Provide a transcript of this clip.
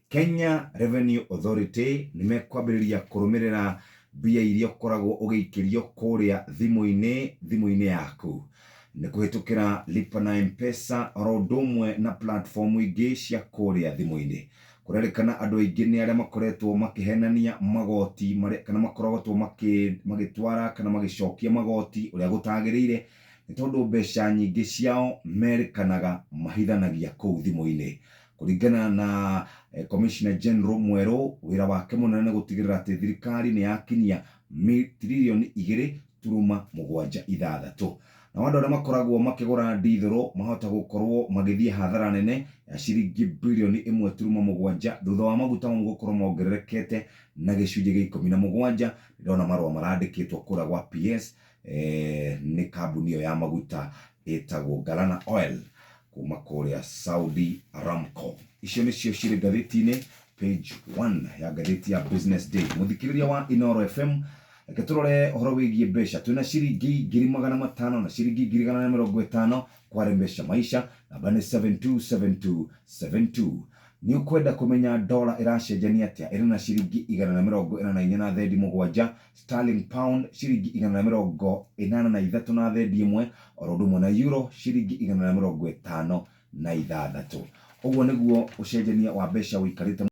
Kenya Revenue Authority nĩ mekwambĩrĩria kũrũmĩrĩra mbia iria ũkoragwo ũgĩikĩrio kũrĩa thimũ-inĩ thimũ-inĩ yaku nĩ kũhĩtũkĩra Lipa na M-Pesa oro ũndũ ũmwe na platform ingĩ cia kũrĩa thimũ-inĩ. Kũrerĩkana andũ aingĩ nĩ arĩa makoretwo makĩhenania magoti marĩa kana makoretwo magĩtwara kana magĩcokia magoti ũrĩa gũtagĩrĩire nĩ tondũ mbeca nyingĩ ciao merĩkanaga mahithanagia kũu thimũ-inĩ. Kũringana na Commissioner General mwerũ, wĩra wake mũnene nĩ gũtigĩrĩra atĩ thirikari nĩ yakinyia tiririoni 2.76. Nao andũ arĩa makoragwo makĩgũra ndithũrũ mahota gũkorwo magĩthiĩ hathara nene ya ciringi birioni 1.7 thutha wa maguta mau gũkorwo mongererekete na gĩcunjĩ gĩa 17. Ndĩrona marũa marandĩkĩtwo kũrĩa gwa PS nĩ kambuni ĩyo ya maguta ĩtagwo Galana Oil kuma kũrĩa Saudi Aramco. Icio nĩcio cirĩ ngathĩti-inĩ page 1 ya ngathĩti ya Business Day. Mũthikĩrĩria wa Inooro FM, reke tũrore ũhoro wĩgiĩ mbeca. Twĩna ciringi 500,000 na ciringi 150,000 kwa Rembesha Maisha, namba nĩ 727272. Nĩ ũkwenda kũmenya dola ĩracenjania atĩa ĩrĩ na ciringi 144 na thendi 7, sterling pound ciringi 183 na thendi 1, oro ũndũ ũmwe na euro ciringi 156. Ũguo nĩguo ũcenjania wa mbeca ũikarĩte.